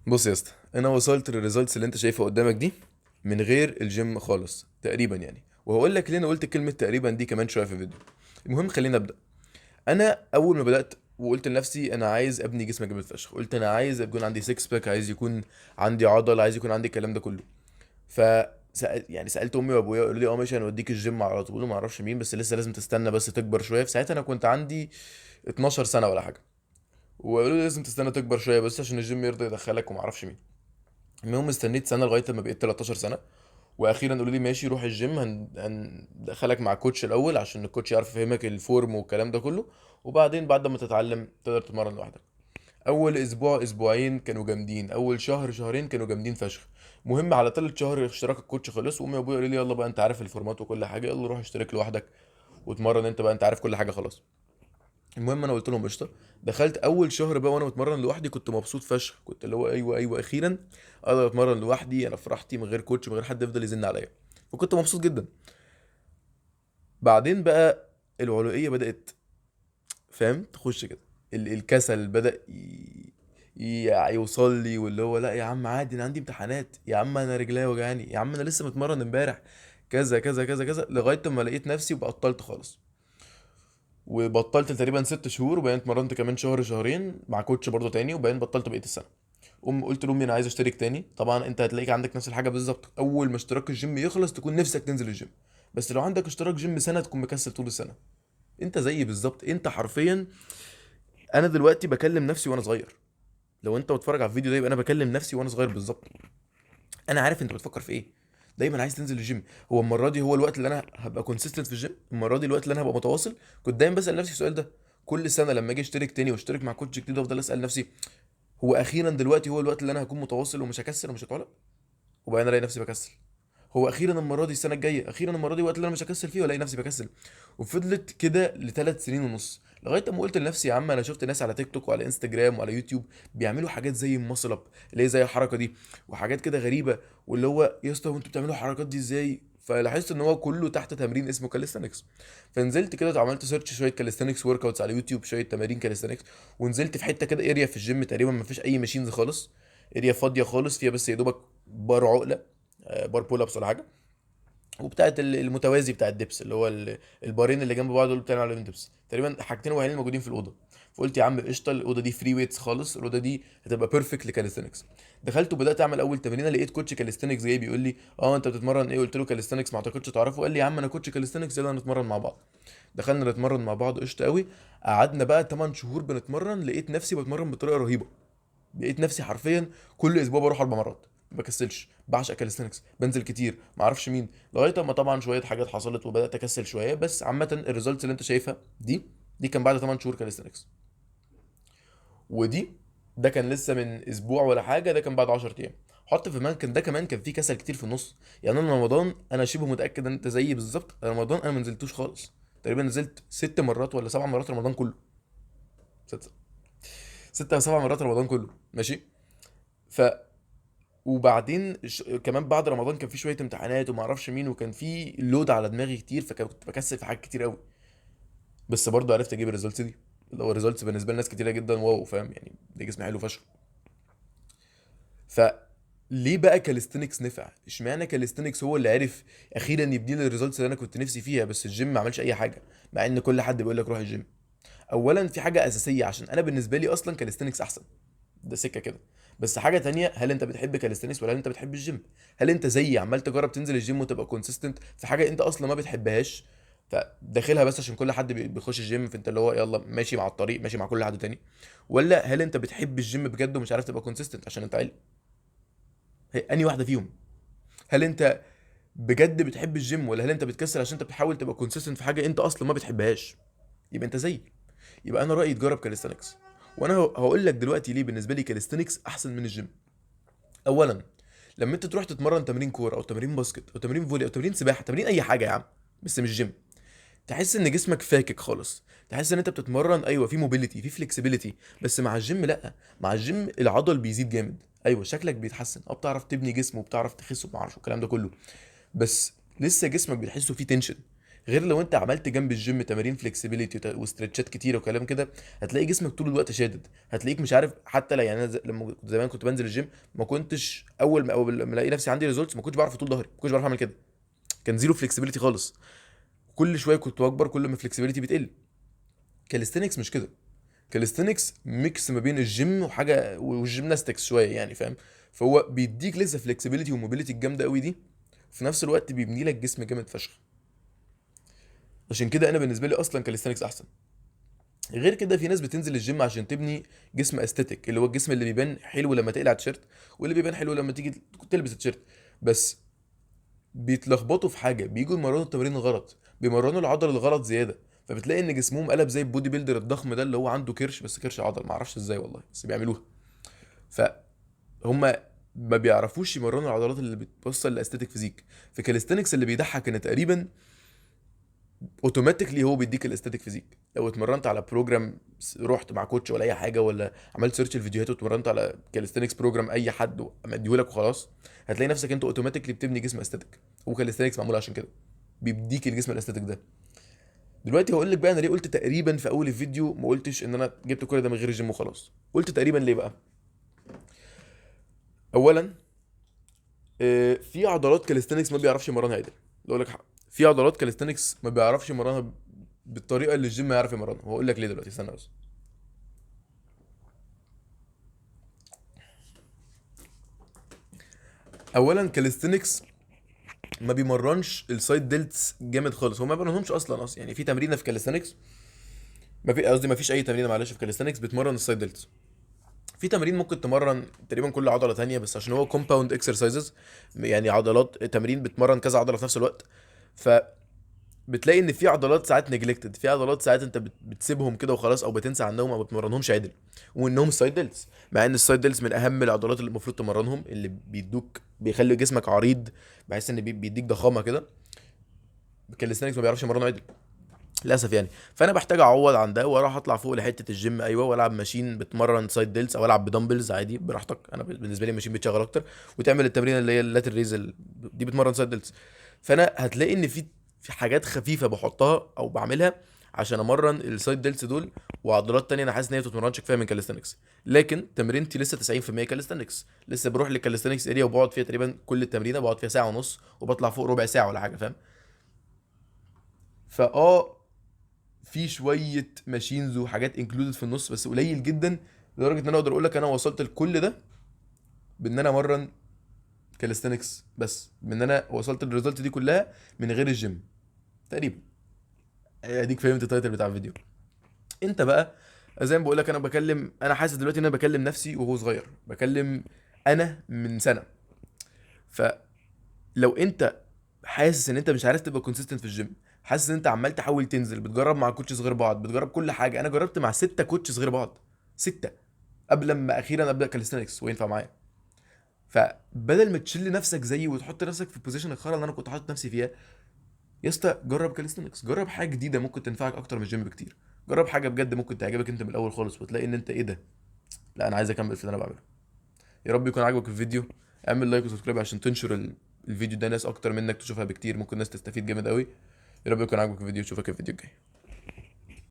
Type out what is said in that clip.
بص يا اسطى، انا وصلت لل results اللي انت شايفها قدامك دي من غير الجيم خالص تقريبا يعني، وهقول لك ليه انا قلت كلمة تقريبا دي كمان شوية في الفيديو. المهم خلينا نبدا. انا اول ما بدات وقلت لنفسي انا عايز ابني جسم جامد فشخ، قلت انا عايز يكون عندي 6 pack، عايز يكون عندي عضل، عايز يكون عندي الكلام ده كله. ف يعني سالت امي وابويا، قالوا لي اه ماشي هنوديك الجيم على طول وما اعرفش مين، بس لسه لازم تستنى بس تكبر شويه. في ساعتها انا كنت عندي 12 سنة ولا حاجه، وقالوا لي لازم تستنى تكبر شوية بس عشان الجيم يرضى يدخلك وما اعرفش مين. المهم استنيت سنة لغاية ما بقيت 13 سنه، واخيرا قالوا لي ماشي روح الجيم، هندخلك مع coach الاول عشان ال coach يعرف يفهمك ال form والكلام ده كله، وبعدين بعد ما تتعلم تقدر تتمرن لوحدك. اول اسبوع اسبوعين كانوا جامدين، اول شهر شهرين كانوا جامدين فشخ. مهم على تالت شهر اشتراك ال coach خلص، وامي وابويا قالوا لي يلا بقى انت عارف الفورمات وكل حاجه، يلا روح اشترك لوحدك واتمرن انت بقى، انت عارف كل حاجة خلاص. المهم انا قلت لهم قشطه. دخلت اول شهر بقى وانا بتمرن لوحدي، كنت مبسوط فشخ، كنت اللي هو ايوه ايوه اخيرا اقدر اتمرن لوحدي، انا في راحتي من غير coach، من غير حد يفضل يزن عليا، فكنت مبسوط جدا. بعدين بقى العلوية بدات، فاهم، تخش كده الكسل بدا يوصل لي، واللي هو لا يا عم عادي انا عندي امتحانات، يا عم انا رجليا وجعاني، يا عم انا لسه متمرن امبارح، كذا كذا كذا كذا، لغاية ما لقيت نفسي وبطلت خالص. وبطلت تقريبا 6 شهور، وبعدين اتمرنت كمان شهر شهرين مع coach برضه تاني، وبعدين بطلت بقية السنة. قلت لامي انا عايز اشترك تاني. طبعا انت هتلاقيك عندك نفس الحاجة بالظبط، اول ما اشتراك الجيم يخلص تكون نفسك تنزل الجيم، بس لو عندك اشتراك جيم سنة تكون مكسل طول السنة. انت زيي بالظبط، انت حرفيا انا دلوقتي بكلم نفسي وانا صغير. لو انت بتتفرج على الفيديو ده يبقى انا بكلم نفسي وانا صغير بالظبط. انا عارف انت بتفكر في ايه، دايما عايز تنزل الجيم. هو المرة دي هو الوقت اللي انا هبقى consistent في الجيم، المرة دي الوقت اللي انا هبقى متواصل. كنت دايما بسال نفسي السؤال ده كل سنة لما اجي اشترك تاني واشترك مع coach جديد، افضل اسال نفسي هو اخيرا دلوقتي هو الوقت اللي انا هكون متواصل ومش هكسل ومش هتعلق، وبعدين الاقي نفسي بكسل. هو اخيرا المرة دي السنة الجاية، اخيرا المرة دي الوقت اللي انا مش هكسل فيه، والاقي نفسي بكسل. وفضلت كده لثلاث سنين ونص، لغاية اما قلت لنفسي يا عم انا شفت ناس على تيك توك وعلى انستجرام وعلى يوتيوب بيعملوا حاجات زي ال muscle up اللي هي زي الحركة دي، وحاجات كده غريبة، واللي هو يا اسطى انتوا بتعملوا الحركات دي ازاي؟ فلاحظت ان هو كله تحت تمرين اسمه calisthenics. فنزلت كده عملت search شوية calisthenics workouts على يوتيوب، شوية تمارين calisthenics، ونزلت في حتة كده area في الجيم تقريبا ما فيش اي machines خالص، area فاضية خالص فيها بس يا دوبك بار عقله، bar pull ups ولا حاجة، وبتاعه المتوازي بتاع ال dips اللي هو البارين اللي جنب بعض دول بتعمل عليهم dips، تقريبا حاجتين وحيدين الموجودين في الاوضة. فقلت يا عم قشطه، الاوضة دي free weights خالص، الاوضة دي هتبقى perfect ل calisthenics. دخلت وبدات اعمل اول تمرينه، لقيت coach calisthenics جاي بيقول لي اه انت بتتمرن ايه؟ قلت له calisthenics، ما اعتقدش تعرفه. قال لي يا عم انا coach calisthenics، يلا نتمرن مع بعض. دخلنا نتمرن مع بعض قشطه قوي. قعدنا بقى 8 شهور بنتمرن، لقيت نفسي بتمرن بطريقة رهيبة، لقيت نفسي حرفيا كل اسبوع بروح 4 مرات، ما بكسلش، بعشق calisthenics، بنزل كتير، ما اعرفش مين، لغاية اما طبعا شوية حاجات حصلت وبدات اكسل شوية. بس عامة ال results اللي انت شايفها دي كان بعد 8 شهور calisthenics، ودي ده كان لسه من اسبوع ولا حاجة، ده كان بعد 10 ايام. حط في بالك ده كمان كان في كسل كتير في النص. يعني انا رمضان، انا شبه متاكد ان انت زيي بالظبط، رمضان انا ما نزلتوش خالص، تقريبا نزلت 6 مرات ولا 7 مرات رمضان كله، 6 او 7 مرات رمضان كله، ماشي. ف وبعدين كمان بعد رمضان كان في شوية امتحانات وما اعرفش مين، وكان في load على دماغي كتير، فكنت بكسل في حاجات كتير قوي، بس برضه عرفت اجيب ال results دي، اللي هو ال results بالنسبة لناس كتيرة جدا wow، فاهم يعني، ده جسم حلو فشخ. ف ليه بقى calisthenics نفع؟ اشمعنى calisthenics هو اللي عرف اخيرا يبني لي ال results اللي انا كنت نفسي فيها، بس الجيم ما عملش اي حاجة، مع ان كل حد بيقول لك روح الجيم. اولا في حاجة اساسية، عشان انا بالنسبة لي اصلا calisthenics احسن، ده سكة كده. بس حاجة تانية، هل انت بتحب calisthenics ولا هل انت بتحب الجيم؟ هل انت زيي عمال تجرب تنزل الجيم وتبقى consistent في حاجة انت اصلا ما بتحبهاش، فداخلها بس عشان كل حد بيخش الجيم، فانت اللي هو يلا ماشي مع الطريق، ماشي مع كل حد تاني؟ ولا هل انت بتحب الجيم بجد ومش عارف تبقى consistent عشان انت عيل؟ هي انهي واحدة فيهم؟ هل انت بجد بتحب الجيم ولا هل انت بتكسل عشان انت بتحاول تبقى consistent في حاجة انت اصلا ما بتحبهاش؟ يبقى انت زيي. يبقى انا رايي تجرب calisthenics، وانا هقول لك دلوقتي ليه بالنسبة لي calisthenics احسن من الجيم. اولا لما انت تروح تتمرن تمرين كورة او تمرين basket او تمرين volley او تمرين سباحة، تمرين اي حاجة يا عم بس مش جيم، تحس ان جسمك فاكك خالص، تحس ان انت بتتمرن، ايوه في mobility في flexibility، بس مع الجيم لا، مع الجيم العضل بيزيد جامد، ايوه شكلك بيتحسن، بتعرف تبني جسم وبتعرف تخس وما اعرفش والكلام ده كله، بس لسه جسمك بتحسه فيه tension، غير لو انت عملت جنب الجيم تمارين flexibility و stretch ات كتيرة وكلام كده، هتلاقي جسمك طول الوقت شادد، هتلاقيك مش عارف حتى لا. يعني انا لما كنت زمان كنت بنزل الجيم، ما كنتش اول ما الاقي نفسي عندي results ما كنتش بعرف اطول ظهري، ما كنتش بعرف اعمل كده، كان zero flexibility خالص. كل شوية كنت بكبر كل ما flexibility بتقل. calisthenics مش كده، calisthenics mix ما بين الجيم وحاجه وال gymnastics شوية يعني، فاهم؟ فهو بيديك لسه flexibility و mobility الجامدة قوي دي، في نفس الوقت بيبني لك جسم جامد فشخ. عشان كده انا بالنسبة لي اصلا calisthenics احسن. غير كده في ناس بتنزل الجيم عشان تبني جسم aesthetic، اللي هو الجسم اللي بيبان حلو لما تقلع تيشيرت، واللي بيبان حلو لما تيجي تلبس التيشيرت. بس بيتلخبطوا في حاجة، بييجوا يمرنوا التمارين غلط، بيمرنوا العضلة الغلط زيادة، فبتلاقي ان جسمهم قلب زي ال body builder الضخم ده اللي هو عنده كرش، بس كرش عضل، ما اعرفش ازاي والله، بس بيعملوها. فهم ما بيعرفوش يمرنوا العضلات اللي بتوصل ل aesthetic physique. في calisthenics اللي بيضحك ان تقريبا automatically هو بيديك ال aesthetic physique. لو اتمرنت على program، رحت مع coach ولا اي حاجة، ولا عملت search الفيديوهات واتمرنت على calisthenics program اي حد مديهولك وخلاص، هتلاقي نفسك انت automatically بتبني جسم aesthetic. و calisthenics معمول عشان كده، بيديك الجسم ال aesthetic ده. دلوقتي هقول لك بقى انا ليه قلت تقريبا في اول الفيديو، ما قلتش ان انا جبت كل ده من غير الجيم وخلاص. قلت تقريبا ليه بقى؟ اولا في عضلات calisthenics ما بيعرفش يمرنها عدل. اقول لك حق، في عضلات calisthenics ما بيعرفش يمرنها بالطريقة اللي الجيم يعرف يمرنها. وهقول لك ليه دلوقتي، استنى بس. اولا calisthenics ما بيمرنش ال side delts جامد خالص، هو ما بيمرنهمش اصلا. يعني في تمرينه في calisthenics ما في، قصدي ما فيش اي تمرينه معلش في calisthenics بتمرن ال side delts. في تمرين ممكن تمرن تقريبا كل عضلة تانية، بس عشان هو compound exercises، يعني عضلات تمرين بتمرن كذا عضلة في نفس الوقت، ف بتلاقي ان في عضلات ساعات neglected، في عضلات ساعات انت بتسيبهم كده وخلاص، او بتنسى عنهم او بتمرنهمش عدل، وانهم ال side delts، مع ان ال side delts من اهم العضلات اللي المفروض تمرنهم، اللي بيدوك بيخلي جسمك عريض، بحيث ان بيديك ضخامه كده. calisthenics ما بيعرفش يمرنه عدل للاسف يعني. فانا بحتاج اعوض عن ده واروح اطلع فوق لحته الجيم، ايوه، والعب machine بتمرن side delts، او العب ب dumbbells عادي براحتك. انا بالنسبة لي ال machine بتشغل اكتر، وتعمل التمرين اللي هي ال lateral raise دي بتمرن side delts. فانا هتلاقي ان في حاجات خفيفة بحطها او بعملها عشان امرن ال side delts دول، وعضلات تانية انا حاسس ان هي ما بتتمرنش كفاية من calisthenics. لكن تمرينتي لسه 90% calisthenics، لسه بروح لل calisthenics area وبقعد فيها تقريبا كل التمرينه، بقعد فيها ساعة ونص وبطلع فوق ربع ساعة ولا حاجة، فاهم؟ فاه في شوية machines وحاجات included في النص، بس قليل جدا، لدرجة ان انا اقدر اقول لك انا وصلت لكل ده بان انا امرن calisthenics بس، بان انا وصلت لل result دي كلها من غير الجيم تقريبا. اديك فهمت ال title بتاع الفيديو. انت بقى زي ما بقول لك، انا حاسس دلوقتي ان انا بكلم نفسي وهو صغير، بكلم انا من سنة. فلو انت حاسس ان انت مش عارف تبقى consistent في الجيم، حاسس ان انت عمال تحاول تنزل، بتجرب مع coaches غير بعض، بتجرب كل حاجة. انا جربت مع 6 coaches غير بعض، 6، قبل ما اخيرا ابدا calisthenics وينفع معايا. فبدل ما تشيل نفسك زيي وتحط نفسك في ال position الخرا اللي انا كنت حاطط نفسي فيها، يا اسطى جرب calisthenics، جرب حاجة جديدة ممكن تنفعك اكتر من الجيم بكتير، جرب حاجة بجد ممكن تعجبك انت من الاول خالص، وتلاقي ان انت ايه ده، لا انا عايز اكمل في اللي انا بعمله. يا رب يكون عجبك الفيديو، اعمل like و subscribe عشان تنشر الفيديو ده، ناس اكتر منك تشوفها بكتير، ممكن ناس تستفيد جامد قوي. يا رب يكون عجبك الفيديو، اشوفك الفيديو الجاي.